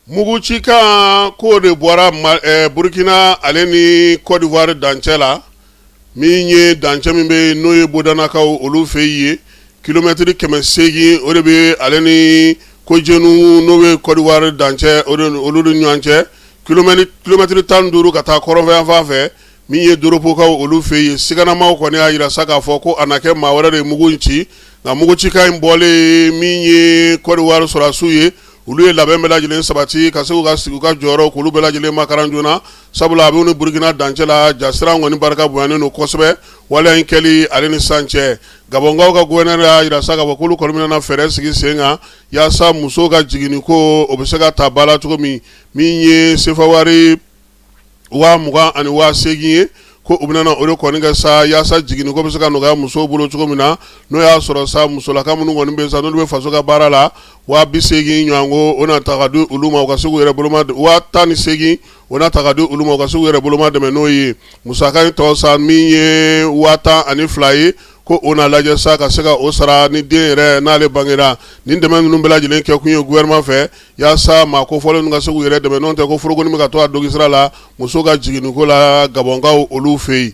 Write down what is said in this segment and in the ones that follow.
Mugucikan k'o de bɔra Burukina ale ni Côte d'Ivoire dancɛ la, min ye dancɛ min bɛ yen n'o ye Bodanakaw olu fɛ yen, kilomɛtiri 800 o de bɛ ale ni Kojenu n'o bɛ Côte d'Ivoire dancɛ olu ni ɲɔgɔn cɛ, kilomɛtiri 15 ka taa kɔrɔnfɛyanfan fɛ, min ye Doropokaw olu fɛ yen. Siganamaw kɔni y'a jira sa k'a fɔ ko a na kɛ maa wɛrɛ de ye mugu in ci, nka mugucikan in bɔlen, min ye Côte d'Ivoire sɔrɔdasiw ye, olu ye labɛn bɛɛ lajɛlen sabati ka se ka sigi u ka jɔyɔrɔ k'olu bɛɛ lajɛlen makaran joona, sabula a b'u ni Burukina dancɛ la, ja siran kɔni barika bonyanen don kosɛbɛ waleya in kɛli ale ni san cɛ. Gabɔnkaw ka gouverneur y'a jira sa k'a fɔ k'olu kɔni bɛna fɛɛrɛ sigi sen kan yaasa musow ka jiginni ko o bɛ se ka ta ba la cogo min. Min ye sefa wari 20,000 ani 8,000 ye, ko u bɛna o de kɔni kɛ sa yaasa jiginni ko bɛ se ka nɔgɔya musow bolo cogo min na, n'o y'a sɔrɔ sa musolaka minnu kɔni bɛ sa n'olu bɛ faso ka baara la, 80,000 ɲɔgɔn ko o na ta ka di olu ma u ka se k'u yɛrɛ boloma, 18,000 o na ta ka di olu ma u ka se k'u yɛrɛ boloma dɛmɛ n'o ye. Musaka in tɔ sa min ye 12,000 ye, ko o na lajɛ sa ka se ka o sara ni den yɛrɛ n'ale bangera. Nin dɛmɛ ninnu bɛɛ lajɛlen kɛ kun ye gouvernement fɛ yaasa maa kofɔlen ninnu ka se k'u yɛrɛ dɛmɛ, n'o tɛ ko forokoni bɛ ka to a dogi sira la muso ka jiginni ko la Gabɔnkaw olu fɛ yen.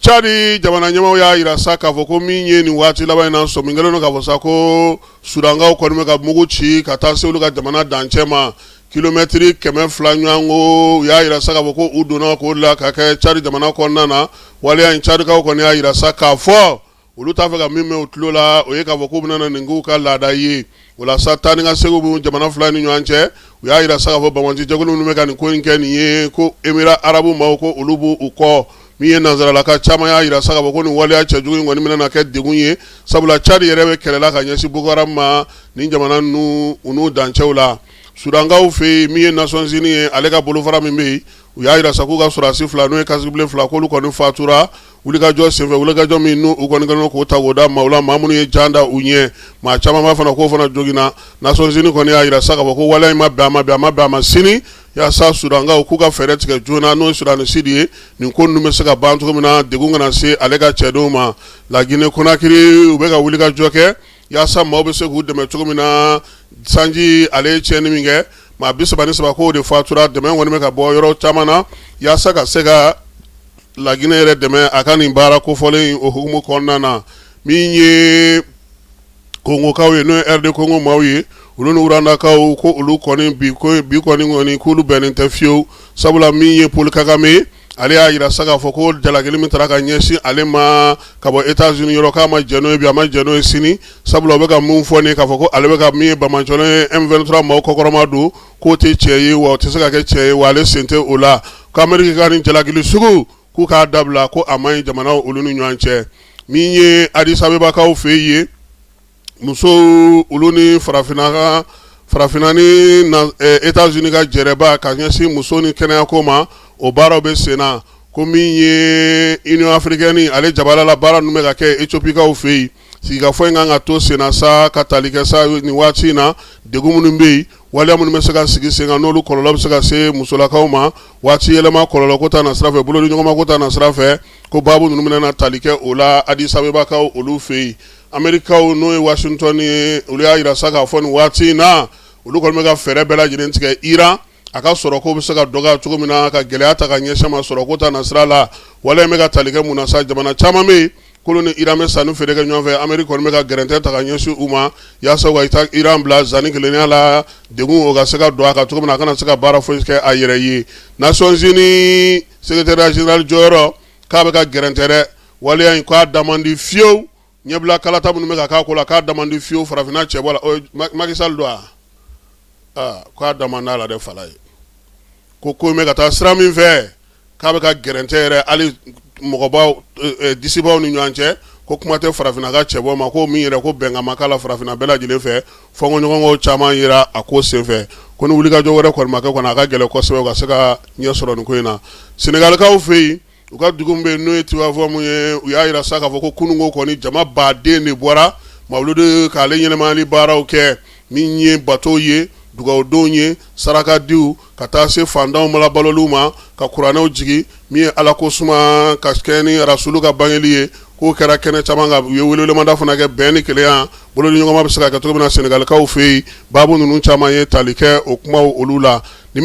Cadi jamana ɲɛmaaw y'a jira sa k'a fɔ ko min ye nin waati laban in na, sɔmi kɛlen don k'a fɔ sa ko Sudankaw kɔni bɛ ka mugu ci ka taa se olu ka jamana dancɛ ma, kilomɛtiri 200 ɲɔgɔn ko. U y'a jira sa k'a fɔ ko u donna k'o la ka kɛ Cadi jamana kɔnɔna na. Waleya in, Cadikaw kɔni y'a jira sa k'a fɔ olu t'a fɛ ka min mɛn u tulo la, o ye k'a fɔ k'u bɛna nin k'u ka laada ye. O la sa, taa ni ka segin b'u jamana fila ni ɲɔgɔn cɛ. U y'a jira sa k'a fɔ banbaanci jɛkulu minnu bɛ ka nin ko in kɛ nin ye, ko Émirats arabes maaw ko olu b'u kɔ. Min ye nansaralaka caman y'a jira sa k'a fɔ ko nin waleya cɛjugu in kɔni bɛna kɛ degun ye, sabula Cadi yɛrɛ bɛ kɛlɛ la ka ɲɛsin Boko Haram ma nin jamana ninnu u n'u dancɛw la. Sudankaw fɛ yen, min ye Nations Unies ye, ale ka bolofara min bɛ yen, u y'a jira sa k'u ka sɔrɔdasi fila n'o ye casque bleu fila, k'olu kɔni fatura wulikajɔ senfɛ, wulikajɔ min n'u kɔni kɛlen k'o ta k'o da maaw la, maa minnu ye jan da u ɲɛ. Maa caman b'a fana k'o fana joginna. Nations Unies kɔni y'a jira sa k'a fɔ ko waleya in ma bɛn a ma bi, a ma bɛn a ma sini, yaasa Sudankaw k'u ka fɛɛrɛ tigɛ joona, n'o ye Soudan du Sud ye, nin ko ninnu bɛ se ka ban cogo min na, degun kana se ale ka cɛdenw ma. La Guinée Conakry, u bɛ ka wulikajɔ kɛ yaasa maaw bɛ se k'u dɛmɛ cogo min na. Sanji ale ye tiɲɛni min kɛ, maa 33 k'o de fatura. Dɛmɛ kɔni bɛ ka bɔ yɔrɔ caman na yaasa ka se ka La Guinée yɛrɛ dɛmɛ a ka nin baara kofɔlen o hukumu kɔnɔna na. Min ye Kongokaw ye, n'o ye RD Congo maaw ye, olu ni Rwandakaw ko olu kɔni bi bi kɔni kɔni k'olu bɛnnen tɛ fiyewu, sabula min ye Paul Kagame, ale y'a jira sa k'a fɔ ko jalakili min taara ka ɲɛsin ale ma ka bɔ États-Unis yɔrɔ, k'a ma jɛn n'o ye bi, a ma jɛn n'o ye sini, sabula u bɛ ka mun fɔ nin k'a fɔ ko ale bɛ ka min ye banbaanciw ye M23 maaw kɔkɔrɔma don, k'o tɛ tiɲɛ ye, wa o tɛ se ka kɛ tiɲɛ ye, wa ale sen tɛ o la, ko Ameriki ka nin jalakili sugu k'u k'a dabila, ko a man ɲi jamanaw olu ni ɲɔgɔn cɛ. Min ye Addis Abebakaw fɛ yen, musow olu ni farafinna farafinna ni États-Unis ka jɛrɛba ka ɲɛsin muso ni kɛnɛyako ma, o baaraw bɛ sen na. Ko min ye Union africaine ale jabala la, baara ninnu bɛ ka kɛ Éthiopikaw fɛ yen. Sigikafɔ in kan ka to sen na sa ka tali kɛ sa nin waati in na, degun minnu bɛ yen, waleya minnu bɛ se ka sigi sen kan, n'olu kɔlɔlɔ bɛ se ka se musolakaw ma, waati yɛlɛma kɔlɔlɔ ko ta na sira fɛ, bolodiɲɔgɔnma ko ta na sira fɛ, ko baabu ninnu bɛna tali kɛ o la Addis Abebakaw olu fɛ yen. Amerikaw, n'o ye Washington ye, olu y'a jira sa k'a fɔ nin waati in na, olu kɔni bɛ ka fɛɛrɛ bɛɛ lajɛlen tigɛ Iran a ka sɔrɔko bɛ se ka dɔgɔya cogo min na, ka gɛlɛya ta ka ɲɛsin ma sɔrɔko ta na sira la. Waleya in bɛ ka tali kɛ mun na sa? Jamana caman bɛ yen k'olu ni Iran bɛ sanni feere kɛ ɲɔgɔn fɛ, Ameriki kɔni bɛ ka gɛrɛntɛ ta ka ɲɛsin u ma yaasa u ka taa Iran bila zani kelenya la, degun o ka se ka don a kan cogo min na, a kana se ka baara foyi kɛ a yɛrɛ ye. Nations Unies secrétaire général jɔyɔrɔ k'a bɛ ka gɛrɛntɛ dɛ, waleya in k'a da man di fiyewu. Ɲɛbila kalata minnu bɛ ka k'a ko la, k'a da man di fiyewu farafinna cɛbɔ la. O Macky Sall don wa, k'a da man d'a la dɛ. Fala ye ko ko in bɛ ka taa sira min fɛ, k'a bɛ ka gɛrɛntɛ yɛrɛ hali mɔgɔbaw disibaw ni ɲɔgɔn cɛ, ko kuma tɛ farafinna ka cɛbɔ ma, ko min yɛrɛ ko bɛnkan ma k'a la farafinna bɛɛ lajɛlen fɛ. Fɔnkɔɲɔgɔnkɔ caman yera a ko senfɛ, ko ni wulikajɔ wɛrɛ kɔni ma kɛ kɔni, a ka gɛlɛn kosɛbɛ u ka se ka ɲɛ sɔrɔ nin ko in na. Senegalikaw fɛ yen, u ka dugu min bɛ yen n'o ye Tivaouane ye, u y'a jira sa k'a fɔ ko kununko kɔni jama baden de bɔra mawuludu k'ale ɲɛnamayali baaraw kɛ, min ye bato ye, dugawudonw ye, sarakadiw, ka taa se fantanw malabaloliw ma, ka kuranɛw jigin, min ye ala ko suma ka kɛ ni rasulu ka bangeli ye. K'o kɛra kɛnɛ caman kan, u ye welewelemada fana kɛ bɛn ni kelenya bolodiɲɔgɔnma bɛ se ka kɛ cogo min na Senegalikaw fɛ yen. Baabu ninnu caman ye tali kɛ o kumaw olu la.